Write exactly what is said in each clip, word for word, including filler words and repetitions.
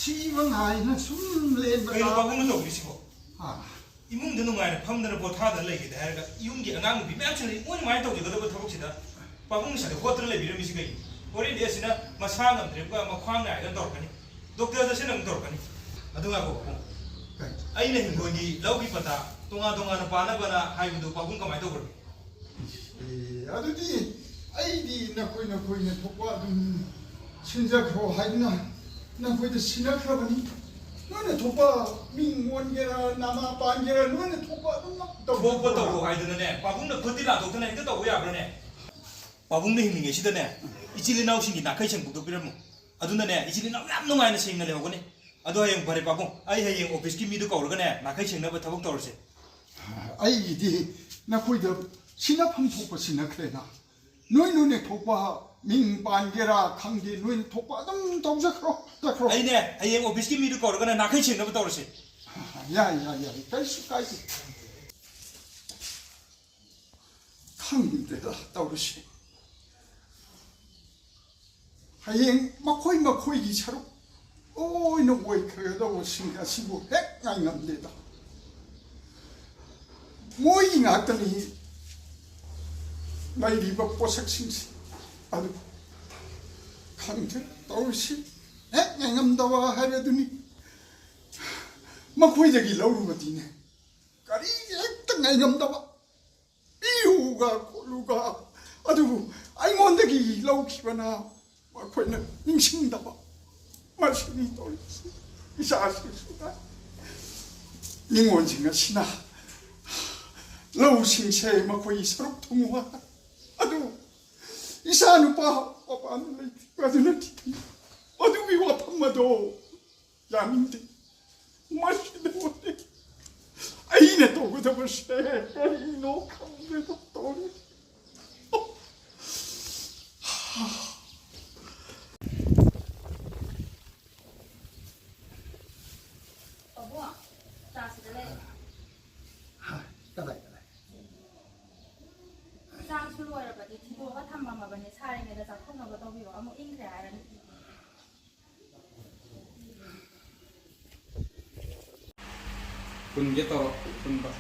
ꯁꯤꯕ ꯉꯥꯏꯅ ꯁꯨꯝ ꯂꯦꯟꯕ ꯀꯩꯅꯣ ꯇꯥꯕ꯫ ꯄꯥꯕꯨꯡꯅ ꯇꯧꯔꯤꯁꯤꯕꯣ? ꯑꯥ꯫ ꯏꯃꯨꯡꯗ ꯅꯨꯡꯉꯥꯏꯅ ꯐꯝꯗꯅ ꯄꯣꯊꯥꯗꯅ ꯂꯩꯒꯦꯗꯤ ꯍꯥꯏꯔꯒ, ꯌꯨꯝꯒꯤ ꯑꯉꯥꯡ ꯅꯨꯄꯤ ꯃꯌꯥꯝꯁꯤꯡꯅ ꯃꯣꯏꯅ ꯃꯥꯏꯅ ꯇꯧꯖꯒꯗꯕ ꯊꯕꯛꯁꯤꯗ ꯄꯥꯕꯨꯡꯁꯤꯗ ꯍꯣꯠꯇꯅ ꯂꯩꯕꯤꯔꯝꯃꯤꯁꯤ ꯀꯩꯒꯤꯅꯣ? ꯍꯣꯔꯦꯟꯗꯤ ꯑꯁꯤꯅ ꯃꯁꯥ ꯉꯝꯗ꯭ꯔꯦꯕ, ꯃꯈ꯭ꯋꯥꯡ ꯅꯥꯏꯗꯅ ꯇꯧꯔꯛꯀꯅꯤ, ꯗꯣꯛꯇꯔꯗ ꯆꯠꯁꯤꯟꯅ ꯑꯃꯨꯛ ꯇꯧꯔꯛꯀꯅꯤ꯫ ꯑꯗꯨ ꯉꯥꯏꯈꯣ ꯄꯥꯕꯨꯡ, ꯀꯩ? ꯑꯩꯅ ꯍꯤꯡꯒꯣꯜꯒꯤ ꯂꯧꯒꯤ ꯄꯇꯥ ꯇꯣꯉꯥꯟ ꯇꯣꯉꯥꯟꯅ ꯄꯥꯟꯅꯕꯅ ꯍꯥꯏꯕꯗꯨ ꯄꯥꯕꯨꯡ ꯀꯃꯥꯏꯅ ꯇꯧꯈ꯭ꯔꯒꯦ? ꯑꯦ, ꯑꯗꯨꯗꯤ ꯑꯩꯗꯤ ꯅꯈꯣꯏ ꯅꯈꯣꯏꯅ ꯊꯣꯛꯄ ꯑꯗꯨꯝ ꯁꯤꯟꯖꯈ꯭ꯔꯣ ꯍꯥꯏꯗꯨꯅ ꯅꯈꯣꯏꯗ ꯁꯤꯟꯅꯈ꯭ꯔꯕꯅꯤ꯫ ꯅꯣꯏꯅ ꯊꯣꯛꯄ ꯃꯤꯡ ꯑꯣꯟꯒꯦꯔꯥ, ꯅꯃꯥ ꯄꯥꯟꯒꯦꯔꯥ, ꯅꯣꯏꯅ ꯊꯣꯛꯄ ꯑꯗꯨꯝ ꯇꯧ꯫ ꯊꯣꯛꯄ ꯇꯧꯔꯣ ꯍꯥꯏꯗꯨꯅꯅꯦ, ꯄꯥꯕꯨꯡꯅ ꯈꯨꯠꯇꯤ ꯂꯥꯟꯊꯣꯛꯇꯅ ꯍꯦꯛꯇ ꯇꯧꯕ ꯌꯥꯕ꯭ꯔꯥꯅꯦ? ꯄꯥꯕꯨꯡꯅ ꯍꯤꯡꯂꯤꯉꯩꯁꯤꯗꯅꯦ, ꯏꯆꯤꯜ ꯏꯅꯥꯎꯁꯤꯡꯒꯤ ꯅꯥꯈꯩ ꯁꯦꯡꯗꯣꯛꯇꯣꯛꯄꯤꯔꯝꯃꯨ꯫ ꯑꯗꯨꯅꯅꯦ, ꯏꯆꯤꯜ ꯏꯅꯥꯎ ꯌꯥꯝ ꯅꯨꯡꯉꯥꯏꯅ ꯁꯦꯡꯅ ꯂꯩꯍꯧꯒꯅꯤ꯫ ꯑꯗꯣ ꯍꯌꯦꯡ ꯐꯔꯦ ꯄꯥꯕꯨꯡ, ꯑꯩ ꯍꯌꯦꯡ ꯑꯣꯐꯤꯁꯀꯤ ꯃꯤꯗꯨ ꯀꯧꯔꯒꯅꯦ, ꯅꯥꯈꯩ ꯁꯦꯡꯅꯕ ꯊꯕꯛ ꯇꯧꯔꯁꯦ꯫ ꯑꯩꯒꯤꯗꯤ ꯅꯈꯣꯏꯗ ꯁꯤꯟꯅꯐꯝ ꯊꯣꯛꯄ ꯁꯤꯟꯅꯈ꯭ꯔꯦꯅ꯫ ꯅꯣꯏ ꯅꯣꯏꯅ ꯊꯣꯛꯄ ꯃꯤꯡ ꯄꯥꯟꯒꯦꯔꯥ ꯈꯪꯗꯦ, ꯅꯣꯏꯅ ꯊꯣꯛꯄ ꯑꯗꯨꯝ ꯇꯧꯖꯈ꯭ꯔꯣ, ꯆꯠꯈ꯭ꯔꯣ꯫ ꯑꯩꯅꯦ, ꯍꯌꯦꯡ ꯑꯣꯐꯤꯁꯀꯤ ꯃꯤꯗꯨ ꯀꯧꯔꯒꯅꯦ, ꯅꯥꯈꯩ ꯁꯦꯡꯅꯕ ꯇꯧꯔꯁꯦ꯫ ꯌꯥꯏ, ꯌꯥꯏ, ꯌꯥꯏ, ꯀꯔꯤꯁꯨ ꯀꯥꯏꯗꯦ꯫ ꯈꯪꯗꯦꯗ ꯇꯧꯔꯤꯁꯦ꯫ ꯍꯌꯦꯡ ꯃꯈꯣꯏ ꯃꯈꯣꯏꯒꯤ ꯁꯔꯨꯛ ꯂꯣꯏꯅ ꯑꯣꯏꯈ꯭ꯔꯒꯗꯧꯕꯁꯤꯡ ꯑꯁꯤꯕꯨ ꯍꯦꯛ ꯉꯥꯏꯉꯝꯗꯦꯗ꯫ ꯃꯣꯏꯒꯤ ꯉꯥꯛꯇꯅꯤ ꯂꯩꯔꯤꯕ ꯄꯣꯠꯁꯛꯁꯤꯡꯁꯦ꯫ ꯑꯗꯨ ꯈꯪꯗꯦ ꯇꯧꯔꯤꯁꯤ꯫ ꯍꯦꯛ ꯉꯥꯏꯉꯝꯗꯕ ꯍꯥꯏꯕꯗꯨꯅꯤ꯫ ꯃꯈꯣꯏꯗꯒꯤ ꯂꯧꯔꯨꯕꯗꯤꯅꯦ, ꯀꯔꯤ ꯍꯦꯛꯇ ꯉꯥꯏꯉꯝꯗꯕ꯫ ꯄꯤꯌꯨꯒ ꯈꯣꯠꯂꯨꯒ꯫ ꯑꯗꯨꯕꯨ ꯑꯩꯉꯣꯟꯗꯒꯤ ꯂꯧꯈꯤꯕꯅ ꯃꯈꯣꯏꯅ ꯅꯤꯡꯁꯤꯡꯗꯕ꯫ ꯃꯁꯤꯅꯤ ꯇꯧꯔꯤꯁꯤ꯫ ꯏꯆꯥꯁꯤꯡꯁꯤꯗ ꯅꯤꯉꯣꯜꯁꯤꯡ ꯑꯁꯤꯅ ꯂꯧꯁꯤꯡꯁꯦ ꯃꯈꯣꯏꯒꯤ ꯁꯔꯨꯛ ꯊꯨꯡꯉꯨ ꯍꯥꯏ꯫ ꯑꯗꯨ ꯏꯆꯥ ꯅꯨꯄꯥ ꯃꯄꯥꯟꯗ ꯂꯩꯈꯤꯕ ꯑꯗꯨꯅ ꯊꯤꯕꯤ꯫ ꯃꯗꯨꯒꯤ ꯋꯥꯐꯝ ꯑꯗꯣ ꯌꯥꯅꯤꯡꯗꯦ꯫ ꯃꯁꯤꯗ ꯑꯩꯅ ꯇꯧꯒꯗꯕꯁꯦ ꯀꯔꯤꯅꯣ ꯈꯪꯗꯦꯗ ꯇꯧꯔꯤ꯫ ꯄꯥꯕꯨꯡ, ꯆꯥꯁꯤꯗ ꯂꯩ꯫ ꯍꯥ, ꯀꯗꯥꯏ, ꯀꯗꯥꯏ? ꯆꯥꯛꯁꯨ ꯂꯣꯏꯔꯕꯗꯤ ꯊꯤꯗꯣꯛꯑꯒ ꯊꯝꯃꯝꯃꯕꯅꯦ, ꯁꯥꯔꯤꯉꯩꯗ ꯆꯥꯊꯣꯛꯅꯕ ꯇꯧꯕꯤꯔꯣ, ꯑꯃꯨꯛ ꯏꯪꯈ꯭ꯔꯦ ꯍꯥꯏꯔꯅꯤ꯫ ꯍꯨꯟꯒꯦ ꯇꯧꯔꯣ, ꯍꯨꯟꯕ꯫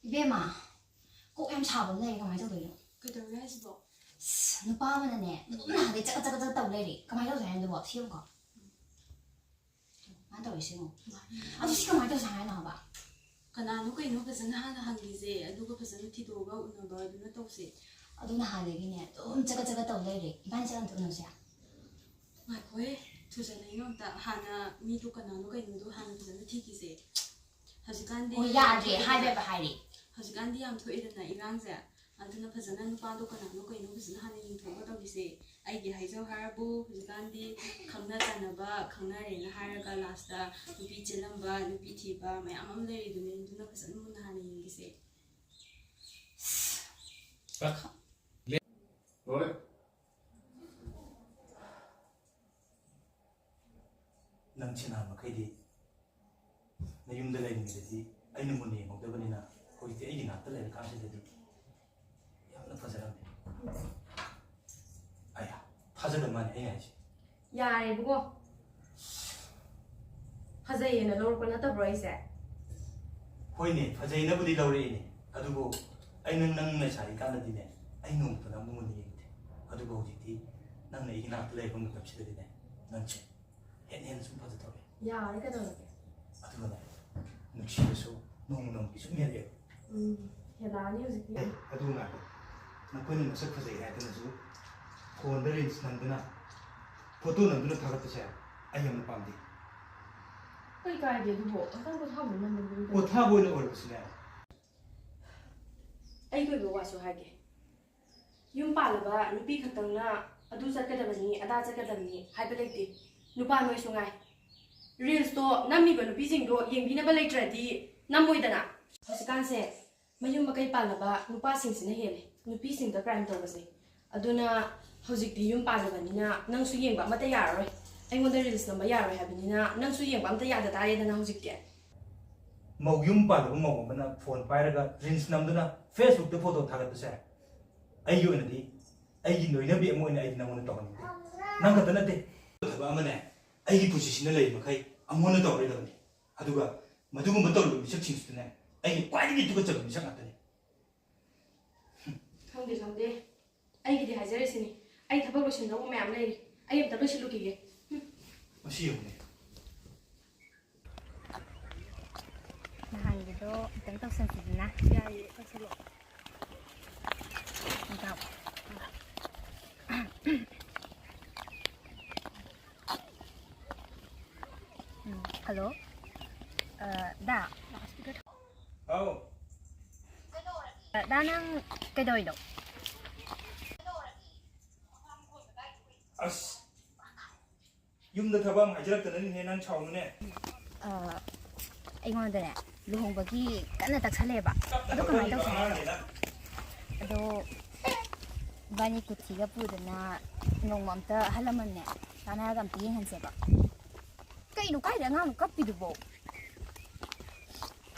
ꯏꯕꯦꯝꯃ, ꯀꯣꯛ ꯌꯥꯝ ꯁꯥꯕ ꯑꯃ ꯂꯩꯔꯦ, ꯀꯃꯥꯏꯅ ꯇꯧꯗꯣꯏꯅꯣ? ꯀꯩꯗꯧꯔꯦ ꯍꯥꯏꯁꯤꯕꯣ? ꯑꯁ, ꯅꯨꯄꯥ ꯑꯃꯅꯅꯦ ꯑꯗꯨꯝ ꯅꯍꯥꯟꯗꯩ ꯆꯒꯠ ꯆꯒꯠ ꯆꯒꯠ ꯇꯧ ꯂꯩꯔꯦ, ꯀꯃꯥꯏꯅ ꯇꯧꯁꯦ ꯍꯥꯏꯅꯣ ꯑꯗꯨꯕꯣ? ꯁꯤ ꯌꯦꯡꯉꯨꯀꯣ꯫ ꯃꯥꯅ ꯇꯧꯔꯤꯁꯤ ꯌꯦꯡꯉꯣ꯫ ꯑꯗꯨ ꯁꯤ ꯀꯃꯥꯏꯅ ꯇꯧꯁꯦ ꯍꯥꯏꯅꯣ ꯍꯥꯏꯕ? ꯀꯅꯥꯅꯣ ꯀꯩꯅꯣ ꯐꯖꯅ ꯍꯥꯟꯅ ꯍꯪꯈꯤꯁꯦ, ꯑꯗꯨꯒ ꯐꯖꯅ ꯊꯤꯗꯣꯛꯑꯒ ꯎꯅꯕ ꯑꯗꯨꯅ ꯇꯧꯁꯦ꯫ ꯑꯗꯨ ꯅꯍꯥꯟꯗꯒꯤꯅꯦ ꯑꯗꯨꯝ ꯆꯒꯠ ꯆꯒꯠ ꯇꯧ ꯂꯩꯔꯦ, ꯏꯕꯥꯅꯤ ꯆꯠꯂ ꯑꯝꯇ ꯎꯅꯁꯦ꯫ ꯉꯥꯏꯈꯣꯍꯦ, ꯊꯨꯖꯜꯂꯛꯏꯅꯣ ꯑꯝꯇ꯫ ꯍꯥꯟꯅ ꯃꯤꯗꯣ ꯀꯅꯥꯅꯣ ꯀꯩꯅꯣꯗꯣ ꯍꯥꯟꯅ ꯐꯖꯅ ꯊꯤꯈꯤꯁꯦ꯫ ꯍꯧꯖꯤꯛꯀꯥꯟꯗꯤ ꯑꯣ, ꯌꯥꯗ꯭ꯔꯦ ꯍꯥꯏꯕ ꯍꯥꯏꯔꯦ꯫ ꯍꯧꯖꯤꯛꯀꯥꯟꯗꯤ ꯌꯥꯝ ꯊꯣꯛꯏꯗꯅ ꯏꯔꯥꯡꯁꯦ꯫ ꯑꯗꯨꯅ ꯐꯖꯅ ꯅꯨꯄꯥꯗꯣ ꯀꯅꯥꯅꯣ ꯀꯩꯅꯣ ꯐꯖꯅ ꯍꯥꯟꯅ ꯌꯦꯡꯊꯣꯛꯑꯒ ꯇꯧꯈꯤꯁꯦ꯫ ꯑꯩꯒꯤ ꯍꯥꯏꯖꯧ ꯍꯥꯏꯔꯕꯨ, ꯍꯧꯖꯤꯛꯀꯥꯟꯗꯤ ꯈꯪꯅ ꯆꯥꯟꯅꯕ, ꯈꯪꯅꯔꯦꯅ ꯍꯥꯏꯔꯒ ꯂꯥꯁꯇ ꯅꯨꯄꯤ ꯆꯦꯜꯂꯝꯕ, ꯅꯨꯄꯤ ꯊꯤꯕ ꯃꯌꯥꯝ ꯑꯃ ꯂꯩꯔꯤꯗꯨꯅꯦ꯫ ꯑꯗꯨꯅ ꯐꯖꯅ ꯃꯨꯟꯅ ꯍꯥꯟꯅ ꯌꯦꯡꯈꯤꯁꯦ꯫ ꯂꯣꯏꯔꯦ꯫ ꯅꯪ ꯁꯤꯅ ꯃꯈꯩꯗꯤ ꯅꯌꯨꯝꯗ ꯂꯩꯔꯤꯉꯩꯗꯗꯤ ꯑꯩꯅ ꯃꯨꯟꯅ ꯌꯦꯡꯍꯧꯗꯕꯅꯤꯅ, ꯍꯧꯖꯤꯛꯇꯤ ꯑꯩꯒꯤ ꯅꯥꯛꯇ ꯂꯩꯔꯀꯥꯟꯁꯤꯗꯗꯤ ꯌꯥꯝꯅ ꯐꯖꯔꯝꯃꯦ꯫ ꯑꯌꯥ, ꯊꯥꯖꯗꯕ ꯃꯥꯜꯂꯦ ꯑꯩꯅ ꯍꯥꯏꯁꯦ꯫ ꯌꯥꯔꯦ ꯏꯕꯨꯡꯉꯣ, ꯐꯖꯩꯌꯦꯅ ꯂꯧꯔꯛꯄ ꯅꯠꯇꯕ꯭ꯔꯣ ꯑꯩꯁꯦ? ꯍꯣꯏꯅꯦ, ꯐꯖꯩꯅꯕꯨꯗꯤ ꯂꯧꯔꯛꯏꯅꯦ, ꯑꯗꯨꯕꯨ ꯑꯩꯅ ꯅꯪ ꯂꯩꯁꯥꯔꯤꯀꯥꯟꯗꯗꯤꯅꯦ, ꯑꯩ ꯅꯣꯡꯃꯇ ꯅꯪꯕꯨ ꯃꯨꯟꯅ ꯌꯦꯡꯗꯦ꯫ ꯑꯗꯨꯕꯨ ꯍꯧꯖꯤꯛꯇꯤ ꯅꯪꯅ ꯑꯩꯒꯤ ꯅꯥꯛꯇ ꯂꯩꯔꯛꯄ ꯃꯇꯝꯁꯤꯗꯗꯤꯅꯦ, ꯅꯪꯁꯦ ꯍꯦꯟꯅ ꯍꯦꯟꯅ ꯁꯨꯝ ꯐꯖꯊꯣꯔꯛꯑꯦ꯫ ꯌꯥꯔꯦ, ꯀꯩꯗꯧꯔꯒꯦ? ꯑꯗꯨꯒꯅꯦ, ꯅꯨꯡꯁꯤꯕꯁꯨ ꯅꯣꯡꯃ ꯅꯣꯡꯃꯒꯤ ꯁꯨꯝ ꯍꯦꯜꯂꯛꯑꯦꯕ꯫ ꯎꯝ, ꯍꯦꯜꯂꯛꯑꯅꯤ ꯍꯧꯖꯤꯛꯇꯤ꯫ ꯑꯦ, ꯑꯗꯨ ꯉꯥꯏꯈꯣ꯫ ꯅꯈꯣꯏꯅ ꯃꯁꯛ ꯐꯖꯩ ꯍꯥꯏꯗꯨꯅꯁꯨ ꯐꯣꯟꯗ ꯔꯤꯜꯁ ꯅꯝꯗꯨꯅ, ꯐꯣꯇꯣ ꯅꯝꯗꯨꯅ ꯊꯥꯒꯠꯄꯁꯦ ꯑꯩ ꯌꯥꯝꯅ ꯄꯥꯝꯗꯦ꯫ ꯀꯩ ꯀꯥꯏꯒꯦ ꯑꯗꯨꯕꯨ? ꯍꯛꯆꯥꯡ ꯄꯣꯊꯥꯕ ꯅꯝꯕꯗꯨꯕꯨ ꯀꯩ? ꯄꯣꯊꯥꯕ ꯑꯣꯏꯅ ꯑꯣꯏꯔꯕꯁꯨꯅꯦ꯫ ꯑꯩꯒꯤ ꯑꯣꯏꯕ ꯋꯥꯁꯨ ꯍꯥꯏꯒꯦ꯫ ꯌꯨꯝ ꯄꯥꯜꯂꯕ ꯅꯨꯄꯤ ꯈꯛꯇꯪꯅ ꯑꯗꯨ ꯆꯠꯀꯗꯕꯅꯤ, ꯑꯗꯥ ꯆꯠꯀꯗꯕꯅꯤ ꯍꯥꯏꯕ ꯂꯩꯇꯦ꯫ ꯅꯨꯄꯥ ꯅꯣꯏꯁꯨ ꯉꯥꯏ꯫ ꯔꯤꯜꯁꯇꯣ ꯅꯝꯃꯤꯕ ꯅꯨꯄꯤꯁꯤꯡꯗꯣ ꯌꯦꯡꯕꯤꯅꯕ ꯂꯩꯇ꯭ꯔꯗꯤ ꯅꯝꯃꯣꯏꯗꯅ꯫ ꯍꯧꯖꯤꯛꯀꯥꯟꯁꯦ ꯃꯌꯨꯝ ꯃꯀꯩ ꯄꯥꯜꯂꯕ ꯅꯨꯄꯥꯁꯤꯡꯁꯤꯅ ꯍꯦꯜꯂꯦ꯫ ꯅꯨꯄꯤꯁꯤꯡꯗ ꯀ꯭ꯔꯥꯏꯝ ꯇꯧꯕꯁꯦ꯫ ꯑꯗꯨꯅ ꯍꯧꯖꯤꯛꯇꯤ ꯌꯨꯝ ꯄꯥꯜꯂꯕꯅꯤꯅ ꯅꯪꯁꯨ ꯌꯦꯡꯕ ꯑꯃꯠꯇ ꯌꯥꯔꯔꯣꯏ꯫ ꯑꯩꯉꯣꯟꯗ ꯔꯤꯜꯁ ꯅꯝꯕ ꯌꯥꯔꯣꯏ ꯍꯥꯏꯕꯅꯤꯅ ꯅꯪꯁꯨ ꯌꯦꯡꯕ ꯑꯝꯇ ꯌꯥꯗ ꯇꯥꯔꯦꯗꯅ ꯍꯧꯖꯤꯛꯇꯤ꯫ ꯃꯧ ꯌꯨꯝ ꯄꯥꯜꯂꯕ ꯃꯧ ꯑꯃꯅ ꯐꯣꯟ ꯄꯥꯏꯔꯒ ꯔꯤꯜꯁ ꯅꯝꯗꯨꯅ ꯐꯦꯁꯕꯨꯛꯇ ꯐꯣꯇꯣ ꯊꯥꯒꯠꯄꯁꯦ ꯑꯩꯒꯤ ꯑꯣꯏꯅꯗꯤ, ꯑꯩꯒꯤ ꯂꯣꯏꯅꯕꯤ ꯑꯃ ꯑꯣꯏꯅ ꯑꯩꯗꯤ ꯅꯪꯉꯣꯟꯗ ꯇꯧꯍꯟꯅꯤꯡꯗꯦ꯫ ꯅꯪ ꯈꯛꯇ ꯅꯠꯇꯦ꯫ ꯊꯕꯛ ꯑꯃꯅꯦ, ꯑꯩꯒꯤ ꯄꯨꯟꯁꯤꯁꯤꯅ ꯂꯩꯔꯤ ꯃꯈꯩ ꯑꯃꯨꯛ ꯍꯟꯅ ꯇꯧꯔꯔꯣꯏꯗꯕꯅꯤ꯫ ꯑꯗꯨꯒ ꯃꯗꯨꯒꯨꯝꯕ ꯇꯧꯔꯤꯕ ꯃꯤꯁꯛꯁꯤꯡꯁꯤꯗꯅꯦ, ꯑꯩꯒꯤ ꯈ꯭ꯋꯥꯏꯗꯒꯤ ꯇꯨꯀꯠꯆꯕ ꯃꯤꯁꯛ ꯉꯥꯛꯇꯅꯤ꯫ ꯈꯪꯗꯦ, ꯈꯪꯗꯦ꯫ ꯑꯩꯒꯤꯗꯤ ꯍꯥꯏꯖꯔꯤꯁꯤꯅꯤ, ꯑꯩ ꯊꯕꯛ ꯂꯣꯏꯁꯤꯟꯗꯧꯕ ꯃꯌꯥꯝ ꯂꯩꯔꯤ꯫ ꯑꯩ ꯑꯝꯇ ꯂꯣꯏꯁꯤꯜꯂꯨꯈꯤꯒꯦ꯫ ꯃꯁꯤ ꯌꯦꯡꯉꯨꯅꯦ꯫ ꯅꯍꯥꯟꯒꯤꯗꯣ ꯑꯝꯇꯪ ꯇꯧꯁꯟꯁꯤꯗꯅ꯫ ꯌꯥꯏꯌꯦ, ꯇꯧꯁꯜꯂꯣ꯫ ꯏꯇꯥꯎ꯫ ꯎꯝ, ꯍꯜꯂꯣ꯫ ꯑ, ꯗꯥ꯫ ꯑꯧ꯫ ꯑ, ꯗꯥ, ꯅꯪ ꯀꯩꯗꯧꯔꯤꯅꯣ? ꯑꯁ, ꯌꯨꯝꯗ ꯊꯕꯛ ꯑꯃ ꯍꯥꯏꯖꯔꯛꯇꯅꯅꯤꯅꯦ, ꯅꯪ ꯁꯥꯎꯅꯨꯅꯦ꯫ ꯑ, ꯑꯩꯉꯣꯟꯗꯅꯦ, ꯂꯨꯍꯣꯡꯕꯒꯤ ꯀꯟꯅ ꯇꯛꯁꯜꯂꯦꯕ꯫ ꯑꯗꯨ ꯀꯃꯥꯏꯅ ꯇꯧꯁꯦ ꯍꯥꯏꯅꯣ? ꯑꯉꯥꯡꯅꯤꯅ꯫ ꯑꯗꯣ ꯏꯕꯥꯅꯤ ꯀꯨꯊꯤꯒ ꯄꯨꯗꯅ ꯅꯣꯡꯃ ꯑꯝꯇ ꯑꯍꯜ ꯂꯃꯟꯅꯦ ꯇꯥꯟꯅꯔꯒ ꯑꯝꯇ ꯌꯦꯡꯍꯟꯁꯦꯕ꯫ ꯀꯩꯅꯣ, ꯀꯥꯏꯗ ꯑꯉꯥꯡꯅꯣ ꯀꯞꯄꯤꯗꯨꯕꯣ?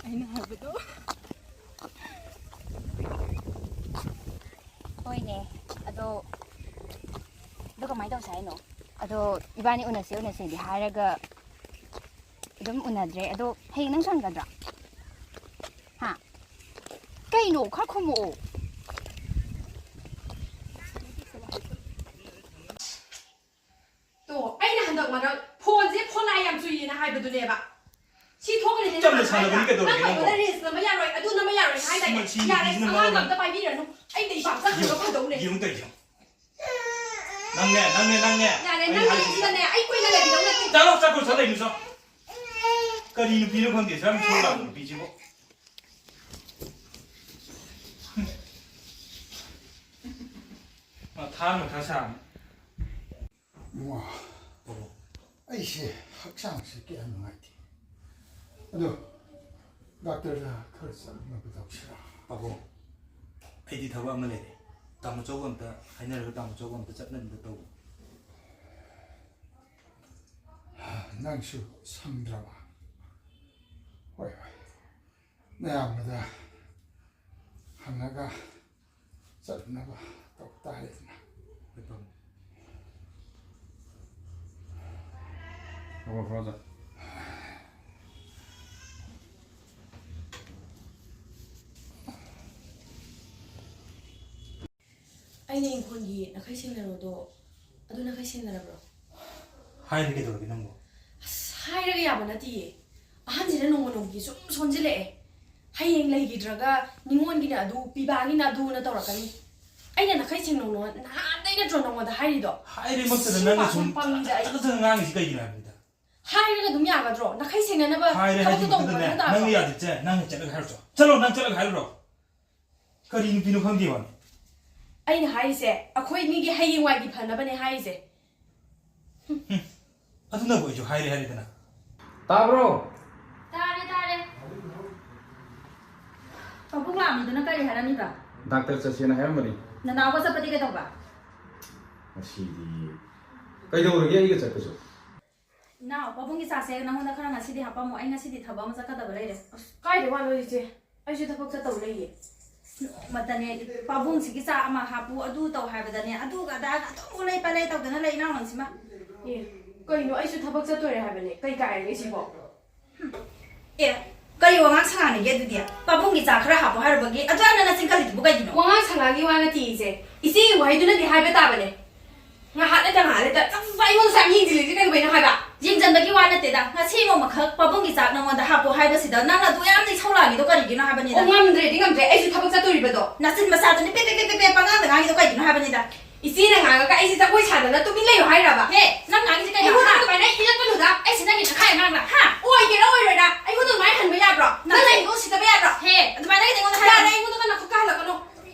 ꯑꯩꯅ ꯍꯥꯏꯕꯗꯣ꯫ ꯍꯣꯏꯅꯦ, ꯑꯗꯣ, ꯑꯗꯣ ꯀꯃꯥꯏꯅ ꯇꯧꯁꯦ ꯍꯥꯏꯅꯣ? ꯑꯗꯣ ꯏꯕꯥꯅꯤ ꯎꯅꯁꯦ, ꯎꯅꯁꯦꯗꯤ ꯍꯥꯏꯔꯒ ꯑꯗꯨꯝ ꯎꯅꯗ꯭ꯔꯦ꯫ ꯑꯗꯣ ꯍꯌꯦꯡ ꯅꯪ ꯁꯪꯒꯗ꯭ꯔꯥ? ꯍꯥ? ꯀꯩꯅꯣ? ꯈꯔ ꯈꯨꯝꯃꯛꯑꯣ꯫ ꯇꯣ, ꯑꯩꯅ ꯍꯟꯗꯛ ꯃꯔꯛ ꯐꯣꯟꯁꯦ ꯈꯣꯟꯂꯥꯏ ꯌꯥꯝ ꯆꯨꯏꯌꯦꯅ ꯍꯥꯏꯕꯗꯨꯅꯦꯕ꯫ ꯁꯤ ꯊꯣꯛꯀꯅꯤ ꯆꯝꯅ ꯁꯥꯟꯅꯕꯅꯤ, ꯀꯩꯗꯧꯔꯒꯦ ꯅꯪꯕꯣ? ꯅꯪ ꯑꯩꯉꯣꯟꯗ ꯔꯤꯜꯁ ꯅꯝꯕ ꯌꯥꯔꯣꯏ, ꯑꯗꯨ ꯅꯝꯕ ꯌꯥꯔꯣꯏ꯫ ꯍꯥꯏꯗꯥꯏꯅꯦ? ꯁꯤ ꯌꯥꯔꯦ, ꯅꯨꯄꯤꯁꯤꯅ ꯑꯉꯥꯡꯒ ꯃꯔꯣꯜ ꯑꯃ꯫ ꯑꯝꯇ ꯄꯥꯏꯕꯤꯔꯅꯨ꯫ ꯑꯩ ꯂꯩꯕꯥꯛ ꯆꯠꯈ꯭ꯔꯒ ꯐꯗꯧꯅꯦ꯫ ꯌꯦꯡꯉꯨ ꯇꯧꯔꯤꯁꯦ꯫ ꯅꯪꯅꯦ, ꯅꯪꯅꯦ, ꯅꯪꯅꯦ꯫ ꯌꯥꯔꯦ, ꯑꯩ ꯅꯪ ꯍꯥꯏꯁꯤꯅꯦ꯫ ꯂꯩꯁꯤꯗꯅꯦ, ꯑꯩ ꯀꯨꯏꯅ ꯂꯩꯈꯤꯗꯧ ꯅꯠꯇꯦ꯫ ꯆꯠꯂꯣ, ꯆꯠꯈ꯭ꯔꯣ, ꯆꯠꯂꯣ, ꯂꯩꯅꯨ, ꯆꯣ꯫ ꯀꯔꯤ ꯅꯨꯄꯤꯅꯣ ꯈꯪꯗꯦ, ꯁꯨꯌꯥꯝ ꯁꯣꯜꯂꯕ ꯅꯨꯄꯤꯁꯤꯕꯨ꯫ ꯃꯊꯥ ꯃꯊꯥ ꯁꯥꯔꯦ꯫ ꯋꯥ, ꯑꯩꯁꯦ ꯍꯛꯆꯥꯡꯁꯦ ꯀꯌꯥ ꯅꯨꯡꯉꯥꯏꯇꯦ꯫ ꯑꯗꯣ ꯗꯥꯛꯇꯔꯗ ꯈꯔ ꯆꯠꯅꯕ ꯇꯧꯁꯤꯔꯥ? ꯄꯥꯕꯨꯡ, ꯑꯩꯗꯤ ꯊꯕꯛ ꯑꯃ ꯂꯩꯔꯦ꯫ ꯇꯥꯃꯣ ꯆꯧꯒ ꯑꯝꯇ ꯍꯥꯏꯅꯔꯒ ꯇꯥꯃꯣ ꯆꯧꯒ ꯑꯝꯇ ꯆꯠꯅꯕ ꯇꯧ꯫ ꯅꯪꯁꯨ ꯁꯪꯗ꯭ꯔꯕ? ꯍꯣꯏ, ꯍꯣꯏ꯫ ꯅꯌꯥꯝꯕꯗ ꯍꯪꯉꯒ ꯆꯠꯅꯕ ꯇꯧ ꯇꯥꯔꯦꯗꯅ꯫ ꯍꯣꯏ, ꯄꯥꯕꯨꯡ꯫ ꯍꯣꯏ, ꯍꯣꯏ, ꯐꯖ꯫ ꯑꯩꯅ ꯏꯪꯈꯣꯜꯒꯤ ꯅꯥꯈꯩ ꯁꯦꯡꯅꯔꯣꯗꯣ, ꯑꯗꯨ ꯅꯥꯈꯩ ꯁꯦꯡꯅꯔꯕ꯭ꯔꯣ? ꯍꯥꯏꯔꯗꯤ ꯀꯩꯗꯧꯔꯒꯦ ꯅꯪꯕꯣ? ꯑꯁ, ꯍꯥꯏꯔꯒ ꯌꯥꯕ ꯅꯠꯇꯤꯌꯦ꯫ ꯑꯍꯟꯁꯤꯅ ꯅꯣꯡꯃ ꯅꯣꯡꯃꯒꯤ ꯁꯨꯝ ꯁꯣꯟꯖꯤꯜꯂꯛꯑꯦ꯫ ꯍꯌꯦꯡ ꯂꯩꯈꯤꯗ꯭ꯔꯒ ꯅꯤꯉꯣꯜꯒꯤꯅ ꯑꯗꯨ, ꯄꯤꯕꯥꯒꯤꯅ ꯑꯗꯨꯅ ꯇꯧꯔꯛꯀꯅꯤ꯫ ꯑꯩꯅ ꯅꯥꯈꯩ ꯁꯦꯡꯅꯧꯅꯣ ꯅꯍꯥꯟꯗꯩ ꯅꯠꯇ꯭ꯔꯣ ꯅꯉꯣꯟꯗ ꯍꯥꯏꯔꯤꯗꯣ? ꯍꯥꯏꯔꯦ ꯃꯛꯇꯗ ꯁꯤ ꯅꯪꯅ ꯄꯥꯛ ꯁꯨꯝ ꯄꯪꯉꯤꯗ ꯑꯩ꯫ ꯆꯠ-, ꯆꯠ-, ꯆꯠ-, ꯉꯥꯡꯉꯤꯁꯤ ꯀꯩꯒꯤꯅꯣ ꯍꯥꯏꯕꯅꯤꯗ? ꯍꯥꯏꯔꯒ ꯑꯗꯨꯝ ꯌꯥꯒꯗ꯭ꯔꯣ? ꯅꯥꯈꯩ ꯁꯦꯡꯅꯅꯕ ꯍꯥꯏꯔꯦ ꯊꯕꯛꯇꯣ ꯍꯥꯏꯗꯤ ꯇꯧꯕ ꯃꯛꯇꯗꯅꯦ, ꯅꯠꯇ꯭ꯔꯣ? ꯅꯪꯅ ꯌꯥꯗ꯭ꯔꯤꯁꯦ ꯅꯪꯅ ꯆꯠꯂꯒ ꯍꯥꯏꯔꯨꯆꯣ꯫ ꯆꯠꯂꯣ, ꯅꯪ ꯆꯠꯂꯒ ꯍꯥꯏꯔꯨꯔꯣ꯫ ꯀꯔꯤ ꯅꯨꯄꯤꯅꯣ ꯈꯪꯗꯦ ꯋꯥꯅꯤ꯫ ꯑꯩꯅ ꯍꯥꯏꯔꯤꯁꯦ ꯑꯩꯈꯣꯏ ꯑꯅꯤꯒꯤ ꯍꯌꯦꯡꯋꯥꯏꯒꯤ ꯐꯅꯕꯅꯦ ꯍꯥꯏꯔꯤꯁꯦ꯫ ꯑꯗꯨꯅꯕꯨ ꯑꯩꯁꯨ ꯍꯥꯏꯔꯦ ꯍꯥꯏꯔꯦꯗꯅ꯫ ꯇꯥꯕ꯭ꯔꯣ? ꯇꯥꯔꯦ, ꯇꯥꯔꯦ꯫ ꯄꯥꯕꯨꯡ ꯂꯥꯛꯑꯝꯃꯤꯗꯨꯅ ꯀꯔꯤ ꯍꯥꯏꯔꯝꯃꯤꯕ? ꯗꯥꯛꯇꯔ ꯆꯠꯁꯦꯅ ꯍꯥꯏꯔꯝꯕꯅꯤ꯫ ꯅꯅꯥꯎꯒ ꯆꯠꯄꯗꯤ ꯀꯩꯗꯧꯕ? ꯉꯁꯤꯗꯤ ꯀꯩꯗꯧꯔꯒꯦ ꯑꯩꯒ ꯆꯠꯄꯁꯨ? ꯏꯅꯥꯎ, ꯄꯥꯕꯨꯡꯒꯤ ꯆꯥꯁꯦ ꯅꯪꯉꯣꯟꯗ ꯈꯔ ꯉꯁꯤꯗꯤ ꯍꯥꯞꯄꯝꯃꯣ꯫ ꯑꯩ ꯉꯁꯤꯗꯤ ꯊꯕꯛ ꯑꯃ ꯆꯠꯀꯗꯕ ꯂꯩꯔꯦ꯫ ꯑꯁ, ꯀꯥꯏꯗ ꯋꯥꯅꯣ ꯏꯆꯦ? ꯑꯩꯁꯨ ꯊꯕꯛ ꯆꯠꯇꯧ ꯂꯩꯌꯦ꯫ ꯅꯣꯡꯃꯇꯅꯦ, ꯄꯥꯕꯨꯡꯁꯤꯒꯤ ꯆꯥ ꯑꯃ ꯍꯥꯞꯄꯨ, ꯑꯗꯨ ꯇꯧ ꯍꯥꯏꯕꯗꯅꯦ, ꯑꯗꯨꯒ ꯑꯗꯥꯒ ꯑꯗꯨꯝ ꯎꯂꯩ ꯄꯥꯂꯩ ꯇꯧꯗꯅ ꯂꯩ ꯏꯅꯥꯎ ꯅꯪꯁꯤꯃ꯫ ꯑꯦ, ꯀꯩꯅꯣ? ꯑꯩꯁꯨ ꯊꯕꯛ ꯆꯠꯇꯣꯔꯦ ꯍꯥꯏꯕꯅꯦ꯫ ꯀꯩ ꯀꯥꯏꯔꯒꯦ ꯁꯤꯕꯣ? ꯑꯦ, ꯀꯔꯤ ꯋꯥꯉꯥꯡ ꯁꯉꯥꯡꯅꯤꯒꯦ ꯑꯗꯨꯗꯤ? ꯄꯥꯕꯨꯡꯒꯤ ꯆꯥ ꯈꯔ ꯍꯥꯞꯄꯣ ꯍꯥꯏꯔꯨꯕꯒꯤ ꯑꯗꯨ ꯌꯥꯝꯅ ꯅꯆꯤꯟ ꯀꯜꯂꯤꯗꯨꯕꯨ ꯀꯩꯒꯤꯅꯣ? ꯋꯥꯉꯥꯡ ꯁꯉꯥꯡꯒꯤ ꯋꯥ ꯅꯠꯇꯦ ꯏꯆꯦ꯫ ꯏꯆꯦꯒꯤ ꯋꯥꯍꯩꯗꯨꯅꯗꯤ ꯍꯥꯏꯕ ꯇꯥꯕꯅꯦ꯫ ꯉꯥꯏꯍꯥꯛ ꯂꯩꯇ ꯉꯥꯏꯍꯥꯛ ꯂꯩꯇ ꯆꯞ ꯆꯞ ꯑꯩꯉꯣꯟꯗꯁꯨ ꯌꯥꯝ ꯌꯦꯡꯁꯤꯜꯂꯤꯁꯦ ꯀꯩꯗꯧꯕꯩꯅꯣ ꯍꯥꯏꯕ? ꯌꯦꯡꯖꯟꯕꯒꯤ ꯋꯥ ꯅꯠꯇꯦꯗ, ꯉꯁꯤ ꯅꯣꯡꯃꯈꯛ ꯄꯥꯕꯨꯡꯒꯤ ꯆꯥꯛ ꯅꯉꯣꯟꯗ ꯍꯥꯞꯄꯣ ꯍꯥꯏꯕꯁꯤꯗ ꯅꯪꯅ ꯑꯗꯨ ꯌꯥꯝꯅ ꯏꯁꯧ ꯂꯥꯡꯉꯤꯗꯣ ꯀꯔꯤꯒꯤꯅꯣ ꯍꯥꯏꯕꯅꯤꯗ꯫ ꯑꯣ, ꯉꯝꯗ꯭ꯔꯦꯗꯤ ꯉꯝꯗ꯭ꯔꯦ, ꯑꯩꯁꯨ ꯊꯕꯛ ꯆꯠꯇꯣꯔꯤꯕꯗꯣ꯫ ꯅꯆꯤꯟ ꯃꯆꯥꯗꯨꯅꯤ ꯄꯦ ꯄꯦ ꯄꯦ ꯄꯦ ꯄꯦ ꯄꯉꯥꯡꯗ ꯉꯥꯡꯉꯤꯗꯣ ꯀꯩꯒꯤꯅꯣ ꯍꯥꯏꯕꯅꯤꯗ꯫ ꯏꯆꯦꯅ ꯉꯥꯡꯉꯒ ꯑꯩꯁꯦ ꯖꯒꯣꯏ ꯁꯥꯗꯅ ꯇꯨꯃꯤꯟ ꯂꯩꯌꯨ ꯍꯥꯏꯔꯕ? ꯍꯦ, ꯅꯪ ꯉꯥꯡꯉꯤꯁꯦ ꯀꯩꯅꯣ? ꯑꯩꯉꯣꯟꯗ ꯍꯥ? ꯑꯗꯨꯃꯥꯏꯅ ꯏꯜꯂꯛꯀꯅꯨꯗ꯫ ꯑꯩꯁꯦ ꯅꯪꯒꯤ ꯇꯪꯈꯥꯏ ꯑꯉꯥꯡꯂ? ꯍꯥ? ꯑꯣꯏꯒꯦꯔꯥ ꯑꯣꯏꯔꯣꯏꯔꯥ, ꯑꯩꯉꯣꯟꯗ ꯑꯗꯨꯃꯥꯏꯅ ꯍꯟꯕ ꯌꯥꯕ꯭ꯔꯣ? ꯅꯪ ꯅꯆꯤꯟ ꯑꯩꯉꯣꯟꯗ ꯎꯁꯤꯠꯇꯕ ꯌꯥꯕ꯭ꯔꯣ? ꯍꯦ, ꯑꯗꯨꯃꯥꯏꯅ ꯀꯩꯗꯤ ꯑꯩꯉꯣꯟꯗ ꯍꯥꯏꯔꯛꯀꯅꯨ꯫ ꯌꯥꯔꯦ, ꯑꯩꯉꯣꯟꯗ ꯀꯟꯅ ꯈꯨꯠꯀ ꯍꯜꯂꯛꯀꯅꯨ꯫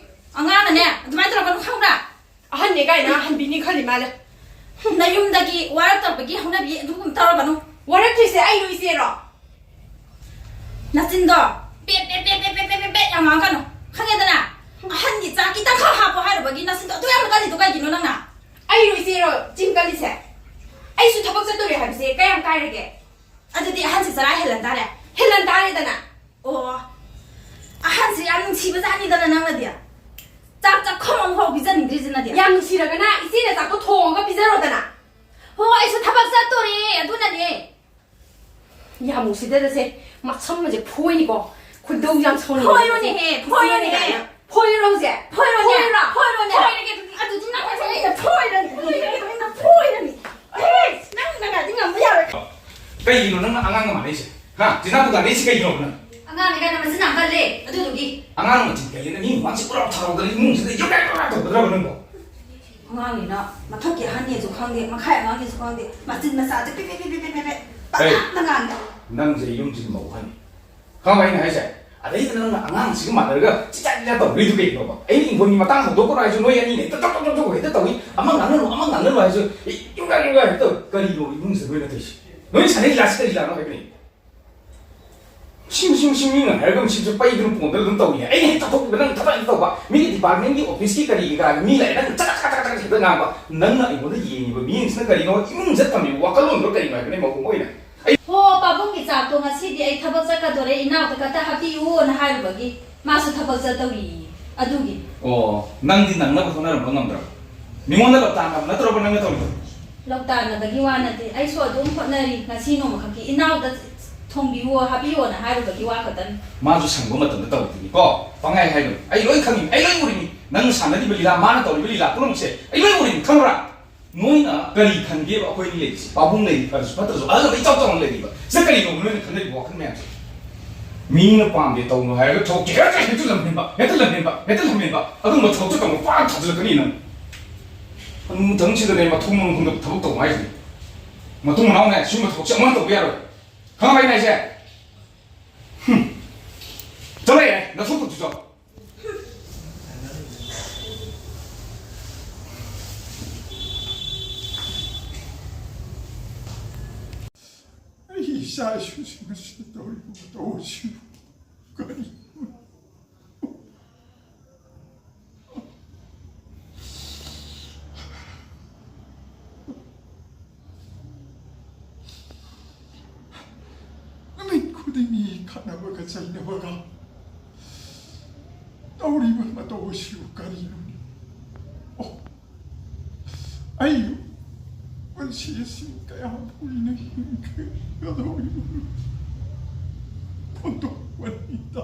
ꯑꯉꯥꯡꯅꯅꯦ ꯑꯗꯨꯃꯥꯏꯅ ꯇꯧꯔꯛꯀꯅꯨ, ꯈꯪꯕ꯭ꯔꯥ? ꯑꯍꯟꯅꯦ ꯀꯥꯏꯅ ꯍꯟꯕꯤꯅꯤ ꯈꯜꯂꯤ ꯃꯥꯜꯂꯦ꯫ ꯅꯌꯨꯝꯗꯒꯤ ꯋꯥꯔꯛꯇꯕꯒꯤ ꯍꯧꯅꯕꯤ ꯑꯗꯨꯒꯨꯝ ꯇꯧꯔꯒꯅꯨ꯫ ꯋꯥꯔꯛꯇ꯭ꯔꯤꯁꯦ ꯑꯩꯔꯣ ꯏꯆꯦꯔꯣ? ꯅꯆꯤꯟꯗꯣ ꯄꯦꯠ ꯄꯦꯠ ꯄꯦꯠ ꯄꯦꯠ ꯄꯦꯠ ꯄꯦꯠ ꯄꯦꯠ ꯄꯦꯠ ꯌꯥꯝ ꯉꯥꯡꯒꯅꯨ꯫ ꯈꯪꯉꯦꯗꯅ? ꯑꯍꯟꯒꯤ ꯆꯥꯛ ꯈꯤꯇꯪꯈꯛ ꯍꯥꯞꯄꯣ ꯍꯥꯏꯔꯨꯕꯒꯤ ꯅꯆꯤꯟꯗꯣ ꯑꯗꯨ ꯌꯥꯝ ꯀꯜꯂꯤꯗꯣ ꯀꯩꯒꯤꯅꯣ ꯅꯪꯅ? ꯑꯩꯔꯣ ꯏꯆꯦꯔꯣ ꯆꯤꯡ ꯀꯜꯂꯤꯁꯦ? ꯑꯩꯁꯨ ꯊꯕꯛ ꯆꯠꯇꯣꯔꯦ ꯍꯥꯏꯕꯁꯦ ꯀꯌꯥꯝ ꯀꯥꯏꯔꯒꯦ? ꯑꯗꯨꯗꯤ ꯑꯍꯟꯁꯦ ꯆꯔꯥ ꯍꯦꯜꯂꯟ ꯇꯥꯔꯦ꯫ ꯍꯦꯜꯂꯟ ꯇꯥꯔꯦꯗꯅ꯫ ꯑꯣ, ꯑꯍꯟꯁꯦ ꯌꯥꯝ ꯅꯨꯡꯁꯤꯕ ꯖꯥꯠꯅꯤꯗꯅ ꯅꯪꯅꯗꯤ꯫ ꯆꯥꯛ ꯆꯥꯛꯈꯣꯝ ꯑꯃꯐꯥꯎ ꯄꯤꯖꯅꯤꯡꯗ꯭ꯔꯤꯁꯤꯅꯗꯤ꯫ ꯌꯥꯝ ꯅꯨꯡꯁꯤꯔꯒꯅ ꯏꯆꯦꯅ ꯆꯥꯛꯇꯣ ꯊꯣꯡꯉꯒ ꯄꯤꯖꯔꯣꯗꯅ꯫ ꯍꯣ, ꯑꯩꯁꯨ ꯊꯕꯛ ꯆꯠꯇꯣꯔꯦ, ꯑꯗꯨꯅꯅꯦ꯫ ꯌꯥꯝ ꯎꯁꯤꯠꯇꯗꯁꯦ, ꯃꯁꯝꯒꯁꯦ ꯐꯣꯏꯅꯤꯀꯣ, ꯈꯣꯏꯗꯧ ꯌꯥꯝ ꯁꯥꯎꯅꯤꯡꯉꯦ꯫ ꯐꯣꯏꯔꯣꯅꯦꯍꯦ, ꯐꯣꯏꯔꯣꯅꯦꯍꯦ꯫ ꯐꯣꯏꯔꯣ ꯍꯧꯖꯤꯛ? ꯐꯣꯏꯔꯣꯅꯦ, ꯐꯣꯏꯔꯣꯅꯦ, ꯐꯣꯏꯔꯣꯅꯦ꯫ ꯐꯣꯏꯔꯒꯦ ꯑꯗꯨꯗꯤ꯫ ꯑꯗꯨꯗꯤ ꯅꯪ ꯉꯁꯥꯏ ꯑꯩꯅ ꯐꯣꯏꯔꯅꯤ, ꯐꯣꯏꯔꯒꯦ ꯑꯗꯨꯗꯤ ꯅꯪ ꯐꯣꯏꯔꯅꯤ꯫ ꯑꯦ, ꯅꯪ ꯅꯪꯒꯗꯤ ꯉꯝꯕ ꯌꯥꯔꯣꯏ꯫ ꯀꯩꯒꯤꯅꯣ ꯅꯪꯅ ꯑꯉꯥꯡꯒ ꯃꯥꯟꯅꯩꯁꯦ? ꯍꯥ? ꯖꯤꯅꯥꯗꯨ ꯇꯥꯟꯅꯩꯁꯦ ꯀꯩꯒꯤꯅꯣ ꯅꯪ? ꯑꯉꯥꯡꯅꯤ ꯀꯥꯏꯅ ꯃꯆꯤꯟ ꯌꯥꯝ ꯀꯜꯂꯦ, ꯑꯗꯨꯗꯨꯒꯤ꯫ ꯑꯉꯥꯡ ꯃꯆꯤꯟ ꯀꯜꯂꯦꯅ ꯃꯤ ꯃꯃꯥꯡꯁꯦ ꯄꯨꯔꯥ ꯊꯥꯔꯧꯗꯅ ꯏꯃꯨꯡꯁꯤꯗ ꯌꯣꯛ ꯌꯥꯛ ꯌꯣꯛ ꯌꯥꯛ ꯇꯧꯒꯗ꯭ꯔꯕ ꯅꯪꯕꯣ? ꯑꯉꯥꯡꯅꯤꯅ ꯃꯊꯛꯀꯤ ꯑꯍꯟꯅꯦꯁꯨ ꯈꯪꯗꯦ, ꯃꯈꯥꯏ ꯑꯉꯥꯡꯅꯦꯁꯨ ꯈꯪꯗꯦ, ꯃꯆꯤꯟ ꯃꯆꯥꯁꯦ ꯄꯦ ꯄꯦ ꯄꯦ ꯄꯦ ꯄꯦ ꯄꯦ ꯍꯩ, ꯄꯪꯉꯥꯡꯗ ꯉꯥꯡꯉꯦ꯫ ꯅꯪꯁꯦ ꯌꯨꯝꯁꯤꯒꯤ ꯃꯧ ꯑꯍꯟꯅꯤ꯫ ꯈꯪꯉꯕ ꯑꯩꯅ ꯍꯥꯏꯁꯦ? ꯑꯗꯩꯗ ꯅꯪꯅ ꯑꯉꯥꯡꯁꯤꯒ ꯃꯥꯟꯅꯔꯒ ꯆꯤꯆꯥ ꯆꯤꯆꯥ ꯇꯧꯕꯤꯗꯨ ꯀꯩꯅꯣꯕ? ꯑꯩꯅ ꯏꯪꯈꯣꯜꯒꯤ ꯃꯇꯥꯡ ꯍꯧꯗꯣꯛꯀꯅꯣ ꯍꯥꯏꯁꯨ ꯅꯣꯏ ꯑꯅꯤꯅ ꯍꯦꯛꯇ ꯇꯞ ꯇꯞ ꯇꯞ ꯇꯞ ꯍꯦꯛꯇ ꯇꯧꯏ꯫ ꯑꯃ ꯉꯥꯡꯅꯅꯨ, ꯑꯃ ꯉꯥꯡꯅꯅꯨ ꯍꯥꯏꯁꯨ ꯌꯨꯒꯥ ꯌꯨꯒꯥ ꯍꯦꯛꯇ ꯇꯧꯏ꯫ ꯀꯔꯤꯅꯣ ꯏꯃꯨꯡꯁꯤꯗ ꯅꯣꯏꯅ ꯇꯧꯏꯁꯦ? ꯅꯣꯏ ꯁꯥꯟꯅꯩ ꯂꯤꯂꯥꯁꯤ ꯀꯔꯤ ꯂꯤꯂꯥꯅꯣ ꯍꯥꯏꯕꯅꯤ? ꯃꯁꯤ, ꯃꯁꯤ, ꯃꯁꯤ ꯃꯤꯅ ꯍꯥꯏꯔꯒ ꯃꯁꯤꯁꯨ ꯄꯩꯗꯨꯅ ꯄꯣꯟꯗꯅ ꯑꯗꯨꯝ ꯇꯧꯏꯅꯦ꯫ ꯑꯩꯅ ꯍꯦꯛ ꯆꯠꯊꯣꯛꯈꯤꯕ ꯅꯪ ꯊꯕꯛ ꯍꯦꯛ ꯇꯧꯕ꯫ ꯃꯤꯒꯤ department ꯀꯤ office ꯀꯤ ꯀꯔꯤꯒꯤ ꯀꯔꯥꯒꯤ ꯃꯤ ꯂꯥꯛꯑꯦ, ꯅꯪ ꯆꯀ ꯆꯀ ꯆꯀ ꯆꯀ ꯍꯦꯛꯇ ꯉꯥꯡꯕ꯫ ꯅꯪꯅ ꯑꯩꯉꯣꯟꯗ ꯌꯦꯡꯉꯤꯕ ꯃꯤꯠꯌꯦꯡꯁꯤꯅ ꯀꯔꯤꯅꯣ? ꯏꯃꯨꯡꯁꯤꯗ ꯊꯝꯃꯤꯕ ꯋꯥꯈꯜꯂꯣꯟꯗꯣ ꯀꯔꯤꯅꯣ ꯍꯥꯏꯕꯅꯦ ꯃꯄꯨꯡ ꯑꯣꯏꯅ? ꯑꯩ ꯍꯣ, ꯄꯥꯕꯨꯡꯒꯤ ꯆꯥꯛꯇꯣ ꯉꯁꯤꯗꯤ ꯑꯩ ꯊꯕꯛ ꯆꯠꯀꯗꯣꯔꯦ, ꯏꯅꯥꯎꯗ ꯈꯛꯇ ꯍꯥꯞꯄꯤꯌꯨꯅ ꯍꯥꯏꯔꯨꯕꯒꯤ ꯃꯥꯁꯨ ꯊꯕꯛ ꯆꯠꯇꯧꯔꯤꯌꯦ꯫ ꯑꯗꯨꯒꯤ꯫ ꯑꯣ, ꯅꯪꯗꯤ ꯅꯪꯅꯕ ꯍꯣꯠꯅꯔꯝꯕ ꯉꯝꯗ꯭ꯔꯕ? ꯃꯤꯉꯣꯟꯗ ꯂꯧꯇꯥꯟꯅꯕ ꯅꯠꯇ꯭ꯔꯕ ꯅꯪꯅ ꯇꯧꯔꯤꯗꯣ? ꯂꯧꯇꯥꯟꯅꯕꯒꯤ ꯋꯥ ꯅꯠꯇꯦ, ꯑꯩꯁꯨ ꯑꯗꯨꯝ ꯍꯣꯠꯅꯔꯤ꯫ ꯉꯁꯤ ꯅꯣꯡꯃꯈꯛꯀꯤ ꯏꯅꯥꯎꯗ ꯊꯣꯡꯕꯤꯌꯨ, ꯍꯥꯞꯄꯤꯌꯣꯅ ꯍꯥꯏꯔꯨꯕꯒꯤ ꯋꯥ ꯈꯛꯇꯅꯤ꯫ ꯃꯥꯁꯨ ꯁꯪꯕ ꯃꯇꯝꯗ ꯇꯧꯔꯤꯗꯨꯅꯤꯀꯣ꯫ ꯄꯪꯍꯥꯏ ꯍꯥꯏꯒꯅꯨ꯫ ꯑꯩ ꯂꯣꯏ ꯈꯪꯉꯤ, ꯑꯩ ꯂꯣꯏ ꯎꯔꯤꯅꯤ꯫ ꯅꯪꯅ ꯁꯥꯟꯅꯔꯤꯕ ꯂꯤꯂꯥ, ꯃꯥꯅ ꯇꯧꯔꯤꯕ ꯂꯤꯂꯥ ꯄꯨꯝꯅꯃꯛꯁꯦ ꯑꯩ ꯂꯣꯏ ꯎꯔꯤꯅꯤ, ꯈꯪꯕ꯭ꯔꯥ? ꯅꯣꯏꯅ ꯀꯔꯤ ꯈꯟꯒꯦꯕ? ꯑꯩꯈꯣꯏꯅꯤ ꯂꯩꯔꯤꯁꯤ, ꯄꯥꯕꯨꯡ ꯂꯩꯔꯤ, ꯐꯔꯁꯨ ꯐꯠꯇ꯭ꯔꯁꯨ, ꯑꯍꯜ ꯑꯃ ꯏꯆꯥꯎ ꯆꯥꯎꯅ ꯂꯩꯔꯤꯕ ꯁꯤꯗ ꯀꯔꯤꯅꯣꯕ ꯅꯣꯏꯅ ꯈꯟꯅꯔꯤꯕ ꯋꯥꯈꯜ ꯃꯌꯥꯝꯁꯦ? ꯃꯤꯅ ꯄꯥꯝꯗꯦ ꯇꯧꯅꯨ ꯍꯥꯏꯔꯒ ꯊꯣꯛꯀꯦ ꯍꯦꯛꯇ, ꯍꯦꯛꯇ ꯂꯝꯍꯦꯟꯕ, ꯍꯦꯛꯇ ꯂꯝꯍꯦꯟꯕ, ꯍꯦꯛꯇ ꯂꯝꯍꯦꯟꯕ, ꯑꯗꯨꯒꯨꯝꯕ ꯊꯕꯛꯇꯣ ꯇꯧꯅꯨ, ꯄꯥꯛ ꯊꯥꯖꯤꯜꯂꯛꯀꯅꯤ ꯅꯪ꯫ ꯃꯇꯝꯁꯤꯗꯅꯦ, ꯃꯊꯣꯡ ꯃꯔꯝ ꯈꯪꯗꯕ ꯊꯕꯛ ꯇꯧꯅꯨ ꯍꯥꯏꯁꯤꯅꯤ꯫ ꯃꯇꯨꯡ ꯃꯅꯥꯎꯅꯦ, ꯁꯤꯒꯨꯝꯕ ꯊꯕꯛꯁꯦ ꯑꯃꯨꯛ ꯍꯟꯅ ꯇꯧꯕ ꯌꯥꯔꯣꯏ꯫ ꯈꯪꯉꯕ ꯑꯩꯅ ꯍꯥꯏꯁꯦ? ꯍꯨꯝ꯫ ꯆꯠꯂꯣ ꯌꯥꯔꯦ, ꯅꯊꯧ ꯇꯧꯖꯧ꯫ ꯑꯩꯒꯤ ꯏꯆꯥ ꯏꯁꯨꯁꯤꯡ ꯑꯁꯤꯗ ꯇꯧꯔꯤꯕ ꯃꯇꯧ ꯑꯁꯤꯕꯨ ꯀꯔꯤꯅꯣ? ꯅꯨꯃꯤꯠ ꯈꯨꯗꯤꯡꯒꯤ ꯈꯠꯅꯕꯒ ꯆꯩꯅꯕꯒ ꯇꯧꯔꯤꯕ ꯃꯇꯧ ꯑꯁꯤꯕꯨ ꯀꯔꯤꯅꯣꯅꯦ? ꯑꯣ, ꯑꯩ ꯄꯨꯟꯁꯤ ꯑꯁꯤ ꯀꯌꯥꯝ ꯀꯨꯏꯅ ꯍꯤꯡꯒꯗꯧꯔꯤꯕꯅꯣ? ꯐꯣꯟꯗꯣꯛꯄꯅꯤꯗ꯫